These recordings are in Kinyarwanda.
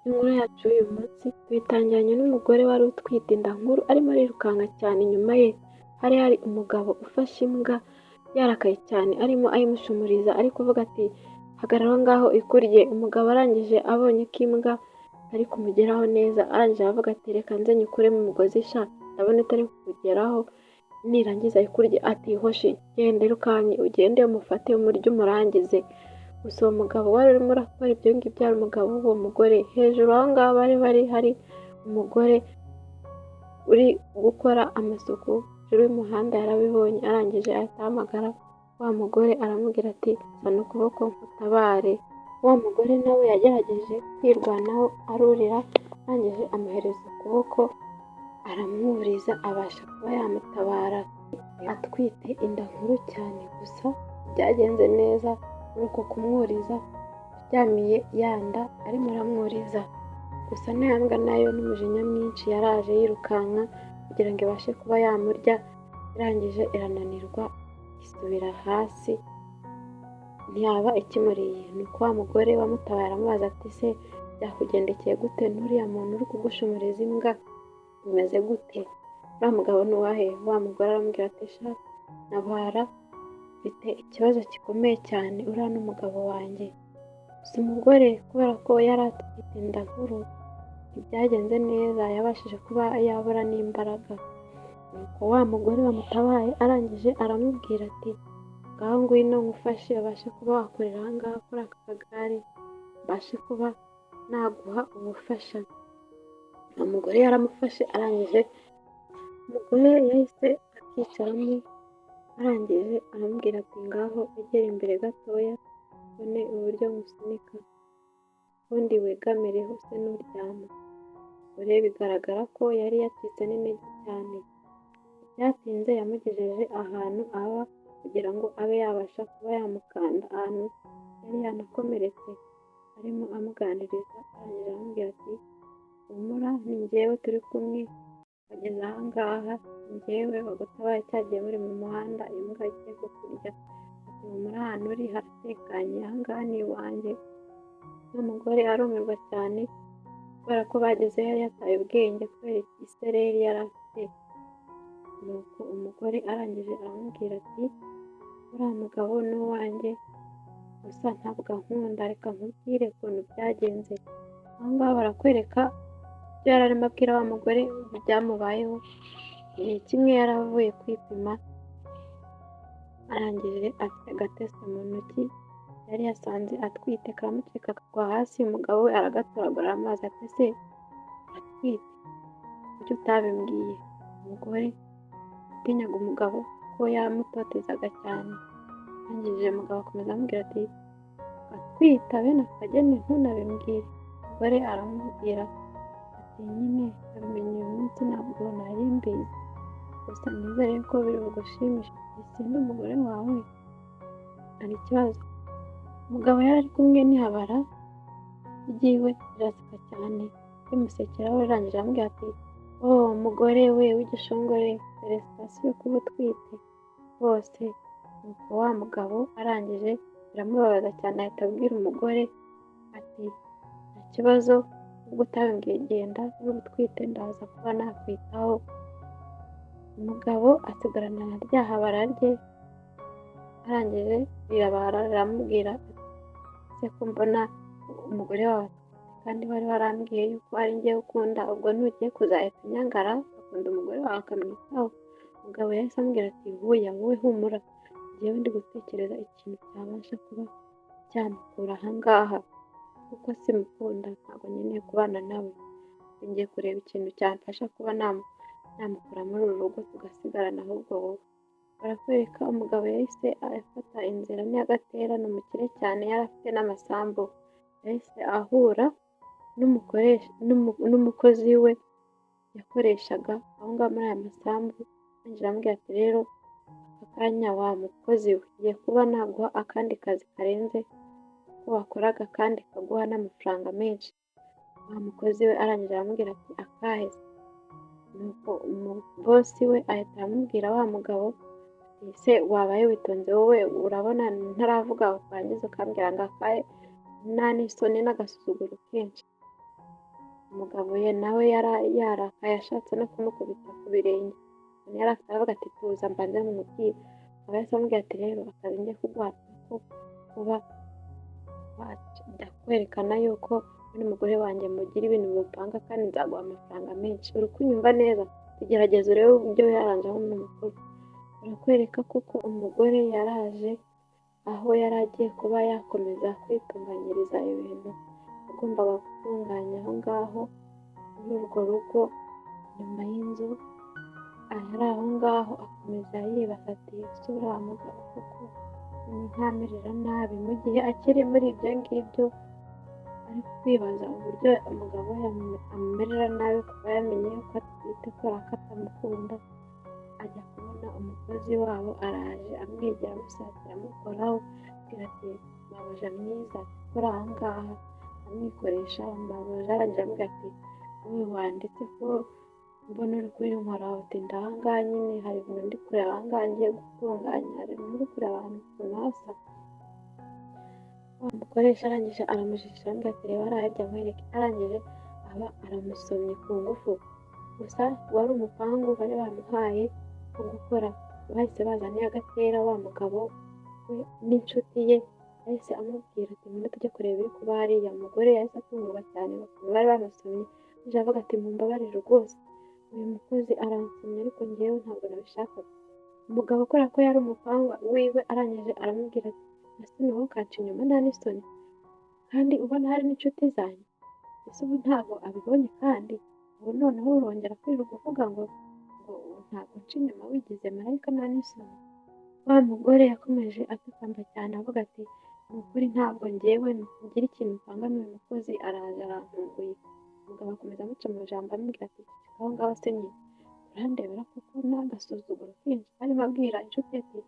Inkuru yacu y'uyu munsi tuyitangiranye n'umugore wari utwite inda nkuru, arimo arirukanka cyane. Inyuma ye hari hari umugabo ufashe imbwa yarakaye cyane, arimo ayimushumuriza, ari kuvuga ati: "Hagarara aho ngaho ikurye." Umugabo arangije abonye ko imbwa itari kumugeraho neza, arangije aravuga ati: "Reka nze nyikuremo umugozi sha, ndabona itari kukugeraho, nirangiza ikurye." Ati: "Hoshi, genda, irukanke ugende umufate umurye umurangize." Gusa uwo mugabo wari urimo urakora ibyo ngibyo ari umugabo w'uwo mugore. Hejuru aho ngaho bari bari hari umugore uri gukora amasuku hejuru y'umuhanda, yarabibonye, arangije ahita ahamagara wa mugore, aramubwira ati: "Zana ukuboko nkutabare." Wa mugore nawe yagerageje kwirwanaho, arurira, arangije amuhereza ukuboko, aramwuriza, abasha kuba yamutabara. Atwite inda nkuru cyane, gusa byagenze neza. Muri uko kumwuriza aryamiye ya nda arimo aramwuriza, gusa na mbwa nayo n'umujinya mwinshi yaraje yirukanka kugira ngo ibashe kuba yamurya, irangije irananirwa, isubira hasi, ntiyaba ikimuriye. Nuko wa mugore wamutabaye aramubaza ati: "Se byakugendekeye gute? N'uriya muntu uri kugushumuriza imbwa bimeze gute? Uriya mugabo ni uwahe?" Wa mugore aramubwira ati: "Sha ntabara, mfite ikibazo gikomeye cyane, uriya ni umugabo wanjye." Gusa umugore kubera ko yari atwite inda nkuru, ntibyagenze neza, yabashije kuba yabura n'imbaraga. Nuko wa mugore wamutabaye arangije aramubwira ati: "Ngaho ngwino ngufashe, ubashe kuba wakorera aha ngaha kuri aka kagare, mbashe kuba naguha ubufasha." Umugore yaramufashe, arangije umugore yahise akicaramo, arangije aramubwira ati: "Ngaho egera imbere gatoya ubone uburyo ngusunika, ubundi wegamireho use n'uryama." Umugore bigaragara ko yari yacitse n'intege cyane. Byatinze yamugejeje ahantu aba kugira ngo abe yabasha kuba yamukanda ahantu yari yanakomeretse, arimo amuganiriza, arangije aramubwira ati: "Humura, ni njyewe turi kumwe wageze aha ngaha, ni njyewe wagutabaye cyagiye muri mu muhanda imbwa igiye kukurya." Ati: "Humura, ahantu uri haratekanye, aha ngaha ni iwanjye." N'umugore arumirwa cyane kubera ko bagezeyo yari yataye ubwenge kubera isereri yari afite. Nuko umugore arangije aramubwira ati: "Uriya mugabo ni uwanjye, gusa ntabwo ankunda, reka nkubwire ukuntu byagenze." Aho ngaho barakwereka ibyo yari arimo abwira wa mugore byamubayeho. Igihe kimwe yari avuye kwipima, arangije afite agatest mu ntoki, yari yasanze atwite, karamucika kagwa hasi. Umugabo we aragatoragura, aramubaza ati: "Ese uratwite? Kuki utabimbwiye?" Umugore yatinyaga umugabo kuko yamutotezaga cyane. Arangije umugabo akomeza amubwira ati: "Atwita bene akageni ntunabimbwire?" Umugore aramubwira ati: "Nyine nabimenye uyu munsi, ntabwo nari mbizi, gusa nizere ko biri bugushimishe, sindi umugore wawe, hari ikibazo?" Umugabo yari ari kumwe n'ihabara ryiwe, riraseka cyane, rimusekeraho, rirangije aramubwira ati: "Oh mugore we w'igishongore, félicitations kuba utwite rwose." Nuko wa mugabo arangije biramubabaza cyane, ahita abwira umugore ati: "Nta kibazo, ubwo utabimbwiye, genda, niba utwite ndaza kuba nakwitaho." Umugabo asigarana na rya habara rye, arangije rirabara riramubwira ati: "Ese ko mbona umugore wawe atwite kandi wari warambwiye yuko ari njyewe ukunda, ubwo ntugiye kuzahita unyangara ugakunda umugore wawe akamwitaho?" Umugabo yahise amubwira ati: "Hoya, wowe humura, njyewe ndi gutekereza ikintu cyabasha kuba cyamukura aha ngaha, kuko simukunda, ntabwo nkeneye kubana nawe, ngiye kureba ikintu cyamfasha kuba namukura muri uru rugo tugasigarana ahubwo wowe." Barakwereka umugabo yahise afata inzira n'iyagatera, ni umukire cyane, yari afite n'amasambu. Yahise ahura n'umukozi we yakoreshaga aho ngaho muri aya masambu, arangije aramubwira ati: "Rero aka kanya wa mukozi we, ngiye kuba naguha akandi kazi karenze uko wakoraga kandi kaguha n'amafaranga menshi." Wa mukozi we arangije aramubwira ati: "Akahe se?" Nuko umuboss we ahita aramubwira wa mugabo ati: "Ese wabaye witonze wowe, urabona ntaravuga warangiza ukambwira ngo akahe, nta n'isoni n'agasuzuguro kenshi?" Umugabo ye nawe yarakaye ashatse no kumukubita ku birenge, yari afite aravuga ati tuza mbanze mumubwire. Akaba yahise amubwira ati rero akazi ngiye kuguha ko kuba wajya kwerekana yuko n'umugore wanjye mugira ibintu mupanga kandi nzaguha amafaranga menshi, uri kunyumva neza? Tugerageze urebe uburyo yaranje aho mukuru. Barakwereka kuko umugore yaraje aho yari agiye kuba yakomeza kwitunganyiriza ibintu yagombaga gutunganya aho ngaho muri urwo rugo inyuma y'inzu, ari aho ngaho akomeza yibaza ati ese uriya mugabo koko ntamerera nabi? Mu gihe akiri muri ibyo ngibyo ari kwibaza uburyo umugabo we amumerera nabi kuva yamenye yuko atwite kubera ko atamukunda, ajya kubona umukozi wabo araje amwegera amusatira amukoraho, amubwira ati mabuja mwiza kuri aha ngaha, amwikoresha. Mabuja arangije amubwira ati wowe wanditse ko mbona uri kubinkoraho? Ati ndahangaha nyine hari ibintu ndi kureba aha ngaha ngiye gutunganya, hari ibintu uri kureba ahantu ukuntu hasa. Wa mukoresha arangije aramujijisha aramubwira ati reba hariya hirya nkwereke, arangije aba aramusomye ku ngufu. Gusa wari umupangu bari bamuhaye wo gukora, bahise bazana iya gatera wa mugabo we n'inshuti ye, yahise amubwira ati ngwino tujye kureba ibiri kuba hariya. Umugore yahise atungurwa cyane ukuntu bari bamusomye, arangije aravuga ati mumbabarire rwose uyu mukozi aransomye ariko njyewe ntabwo nabishakaga. Umugabo kubera ko yari umupangu wiwe arangije aramubwira ati ese wowe ukanca inyuma nta n'isoni kandi ubona hari n'inshuti zanjye? Ese ubu ntabwo abibonye kandi ubu noneho urongera kwirirwa uvuga ngo ntabwo nca inyuma wigize marayika nta n'isoni? Wa mugore yakomeje atakamba cyane avuga ati ni ukuri ntabwo njyewe ngira ikintu mpanga n'uyu mukozi araje arantunguye. Umugabo akomeza amuca mu ijambo amubwira ati ceceka aho ngaho se nyine urandebera kuko n'agasuzuguro kenshi. Arimo abwira inshuti ye ati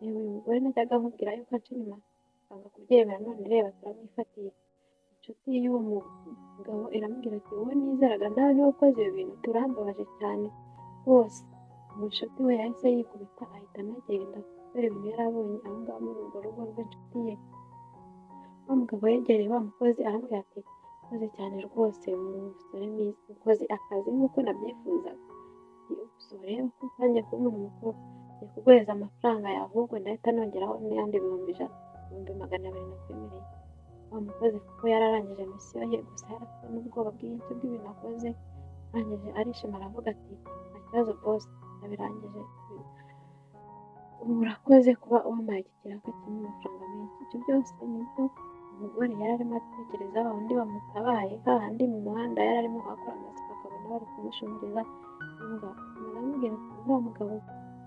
reba uyu mugore najyaga nkubwira yuko anca inyuma akanga kubyemera none reba turamwifatiye. Inshuti y'uwo mugabo iramubwira ati wowe nizeraga nawe niwe ukoze ibi bintu, turambabaje cyane rwose. Umushuti we yahise yikubita ahita anagenda kubera ibintu yari abonye aho ngaho muri urwo rugo rw'inshuti ye. Wa mugabo yegereye wa mukozi aramubwira ati ukoze cyane rwose musore mwiza, ukoze akazi nk'uko nabyifuzaga. Gusa urebe ko utangiye kuba umuntu mukuru, ngiye kuguhereza amafaranga yawe ahubwo ndahita nongeraho n'ayandi 100,000, 200,000 nakwemereye. Wa mukozi kuko yari arangije misiyo ye, gusa yari afite n'ubwoba bwinshi bw'ibintu akoze, arangije arishima aravuga ati nta kibazo boss ndabirangije, urakoze kuba wampaye iki kiraka kirimo amafaranga menshi. Ibyo byose nibyo umugore yari arimo atekereza, wa wundi wamutabaye hahandi mu muhanda yari arimo akora amasuku akabona bari kumushumuriza imbwa, akomeza amubwira ati uriya mugabo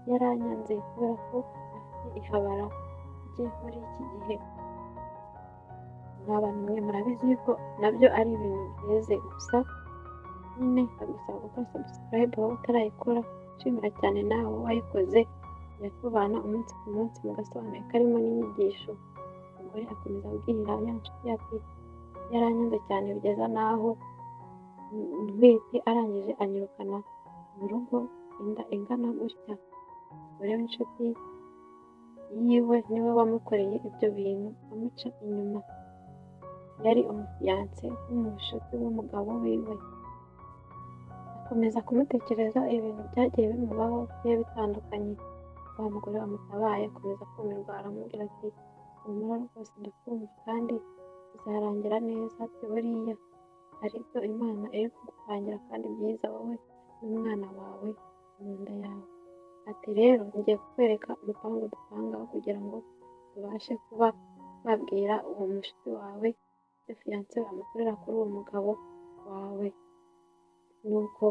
yaranyanze kubera ko afite ihabara rye muri iki gihe. Mwa bantu mwe murabizi yuko nabyo ari ibintu byeze, gusa nyine ndagusaba gukora subscribe wowe utarayikora, nshimira cyane nawe wayikoze, tujya tubana umunsi ku munsi mu gasobanuye karimo n'inyigisho. Umugore akomeza abwira ya nshuti ye ati yaranyanze cyane bigeza n'aho ntwite, arangije anyirukana mu rugo inda ingana gutya. Umugore w'inshuti yiwe niwe wamukoreye ibyo bintu amuca inyuma, yari umufiyanse w'umushuti w'umugabo wiwe. Akomeza kumutekereza ibintu byagiye bimubaho bigiye bitandukanye. Wa mugore wamutabaye akomeza kumirwa aramubwira ati humura rwose ndakumva kandi bizarangira neza, ati buriya hari ibyo Imana iri kugupangira kandi byiza wowe n'umwana wawe mu nda yawe. Ati rero ngiye kukwereka umupangu dupanga kugira ngo tubashe kuba twabwira uwo mushuti wawe ibyo fiyanse amukorera kuri uwo mugabo wawe. Nuko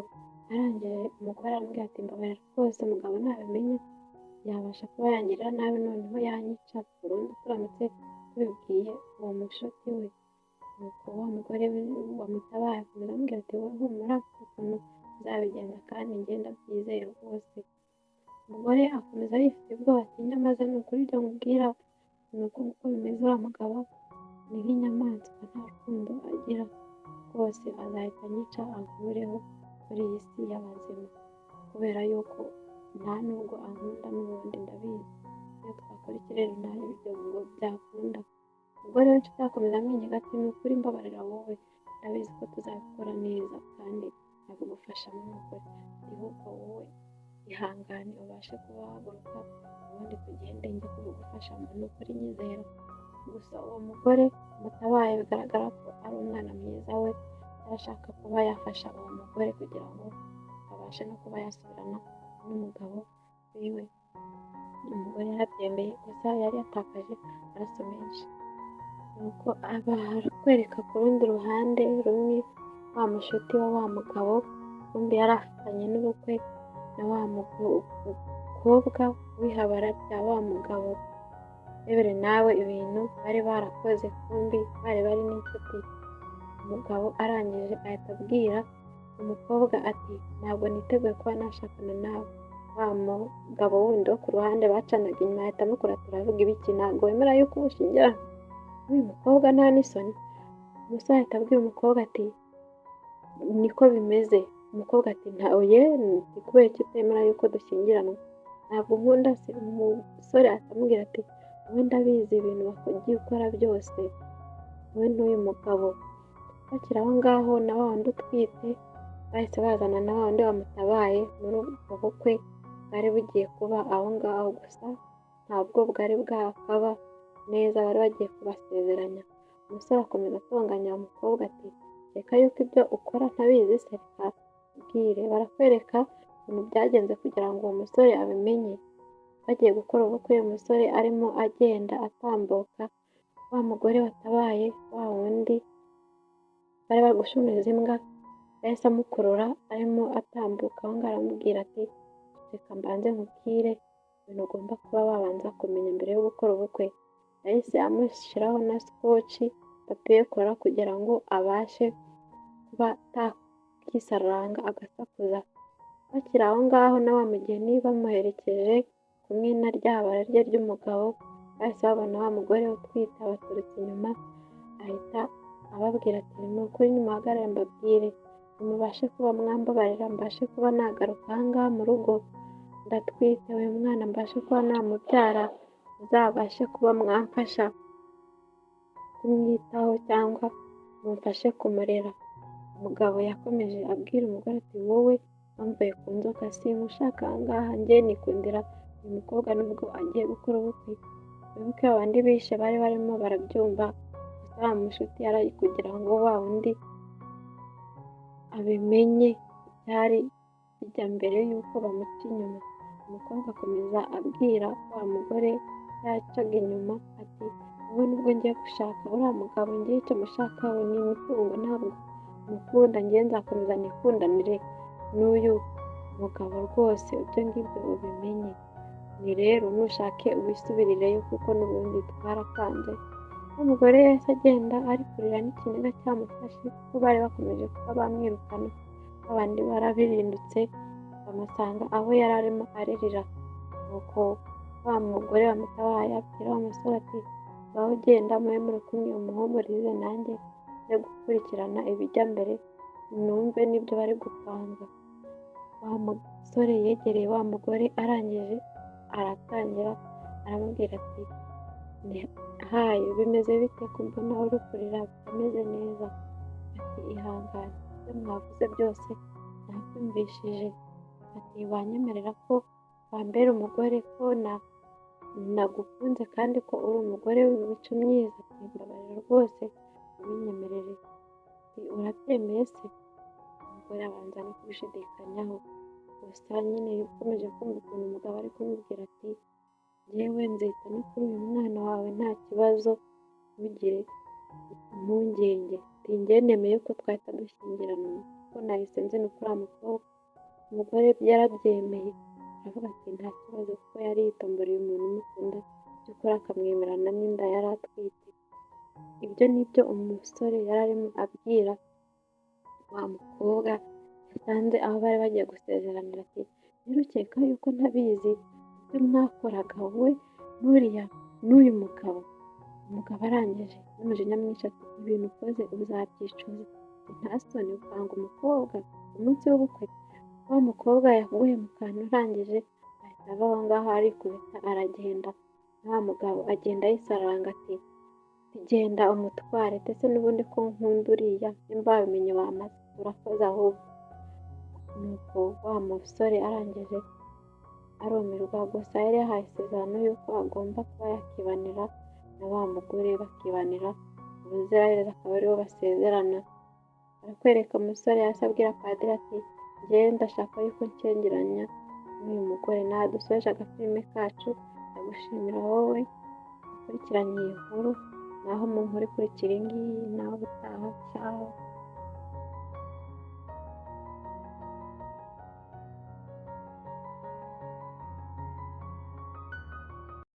arangije umugore aramubwira ati mbabarira rwose umugabo nabimenya yabasha kuba yangirira nabi noneho yanyica burundu turamutse tubibwiye uwo mushuti we. Nuko wa mugore wamutabaye akomeza amubwira ati wowe humura ukuntu nzabigenza kandi njye ndabyizeye rwose. Umugore akomeza yifite ubwoba ati nyamaze ni ukuri ibyo nkubwira ni uko nguko bimeze, uriya mugabo ni nk'inyamaswa nta rukundo agira rwose, azahita anyica ankureho muri iyi si y'abazima kubera yuko nta nubwo ankunda n'ubundi ndabizi, iyo twakora iki rero nta ibyo ngo byakunda. Umugore w'inshuti akomeza amwinginga ati ni ukuri mbabarira wowe Ndabizi ko tuzabikora neza kandi nkabigufashamo n'ukuri, ahubwo wowe ihangane ubashe kuba wahaguruka ubundi tugende njye kubigufashamo, ni ukuri nyizera. Gusa uwo mugore mutabaye bigaragara ko ari umwana mwiza, we arashaka kuba yafasha uwo mugore kugira ngo abashe no kuba yasubirana n'umugabo wiwe. Umugore yarabyemeye, gusa yari yatakaje amaraso menshi. Nuko barakwereka ku rundi ruhande rumwe wa mushuti wa wa mugabo, kumbi yari afitanye n'ubukwe na wa mukobwa w'ihabara rya wa mugabo. Rebere nawe ibintu bari barakoze, kumbi bari bari n'inshuti. Umugabo arangije ahita abwira umukobwa ati ntabwo niteguye kuba nashakana nawe. Wa mugabo wundi wo ku ruhande bacanaga inyuma ahita amukura, turavuga ibiki, ntabwo wemera yuko ushyingiranwa n'uyu mukobwa, nta n'isoni. Umusore ahita abwira umukobwa ati niko bimeze. Umukobwa ati ntawe, ni kubera iki utemera yuko dushyingiranwa, ntabwo unkunda se? Umusore ahita amubwira ati wowe ndabizi ibintu wagiye ukora byose, wowe n'uyu mugabo. Bakiri aho ngaho na wa wundi utwite bahise bazana na wa wundi wamutabaye muri ubwo bukwe bwari bugiye kuba aho ngaho, gusa ntabwo bwari bwakaba neza, bari bagiye kubasezeranya. Umusore akomeza atonganya umukobwa ati reka yuko ibyo ukora ntabizi se, reka ubwire. Barakwereka ukuntu byagenze kugira ngo uwo musore abimenye. Bagiye gukora ubukwe, umusore arimo agenda atambuka, wa mugore watabaye wa wundi bari bari gushumiriza imbwa yahise amukurura arimo atambuka aho ngaho, aramubwira ati reka mbanze nkubwire ibintu ugomba kuba wabanza kumenya mbere yo gukora ubukwe. Yahise amushyiraho na scotch papier colle kugira ngo abashe kuba atakisaranga agasakuza. Bakiri aho ngaho na wa mugeni bamuherekeje kumwe na rya bara rye ry'umugabo, bahise babona wa mugore utwite abaturutse inyuma, ahita ababwira ati ni ukuri nimuhagarare mbabwire, nimubashe kuba mwambabarira mbashe kuba nagaruka aha ngaha mu rugo, ndatwite uyu mwana mbashe kuba namubyara, muzabashe kuba mwamfasha kumwitaho cyangwa mumfashe kumurera. Umugabo yakomeje abwira umugore ati wowe wambaye ku nzoka sinkushaka aha ngaha, njye nikundira uyu mukobwa nubwo agiye gukora ubukwe. Wibuke babandi bishe bari barimo barabyumva, gusa wa mushuti yari kugira ngo wa wundi abimenye byari bijya mbere y'uko bamuca inyuma. Umukobwa akomeza abwira wa mugore yacaga inyuma ati wowe nubwo ngiye gushaka uriya mugabo, ngiye icyo mushakaho ni imitungo, ntabwo mukunda, ngiye nzakomeza nikundanire n'uyu mugabo rwose, ibyo ngibyo ubimenye. Ni rero nushake wisubirireyo kuko n'ubundi twarakwanze. Umugore yahise agenda ari kurira n'ikiniga cyamufashe, kuko bari bakomeje kuba bamwirukana, abandi barabirindutse bamusanga aho yari arimo aririra. Nuko wa mugore wamutabaye abwira wa musore ati ngaho ugenda mube muri kumwe umuhumurize, nanjye njye gukurikirana ibijya mbere numve n'ibyo bari gupanga. Wa musore yegereye wa mugore arangije aratangira aramubwira ati hayi bimeze bite ko mbona uri kurira bitameze neza? Ati ihangane, ibyo mwavuze byose nabyumvishije. Ati wanyemerera ko wambera umugore, ko nagukunze kandi ko uri umugore w'imico myiza? Ati mbabarira rwose ubinyemerere. Ati urabyemeye se? Umugore abanza no kubishidikanyaho, gusa nyine ukomeje kumva ukuntu umugabo ari kumubwira ati njyewe nzita no kuri uyu mwana wawe nta kibazo, ntugire impungenge. Ati njye nemeye ko twahita dushyingiranwa kuko nahise nzi no kuri uriya mukobwa. Umugore yarabyemeye aravuga ati nta kibazo, kuko yari yitomboreye umuntu umukunda by'ukuri akamwemerana n'inda yari atwite. Ibyo ni byo umusore yari arimo abwira wa mukobwa yasanze aho bari bagiye gusezeranira, ati rero ukeka yuko ntabizi ibyo mwakoraga wowe n'uriya n'uyu mugabo. Umugabo arangije n'umujinya mwinshi ati ibintu ukoze uzabyicuza, nta soni ukanga umukobwa ku munsi w'ubukwe. Wa mukobwa yaguye mu kantu arangije ahita ava aho ngaho arikubita aragenda, na wa mugabo agenda yisaranga ati Ati genda umutware, ndetse n'ubundi ko nkunda uriya, nimba wabimenye wamaze, urakoze ahubwo. Nuko wa musore arangije arumirwa, gusa yari yahaye isezerano y'uko agomba kuba yakibanira na wa mugore, bakibanira ubuziraherezo, akaba aribo basezerana. Barakwereka umusore yahise abwira padiri ati njyewe ndashaka yuko nshyingiranya n'uyu mugore. Naha dusoje agafilime kacu, ndagushimira wowe ukurikiranye iyi nkuru, naho mu nkuru ikurikira iyi ngiyi, naho ubutaha, ciao.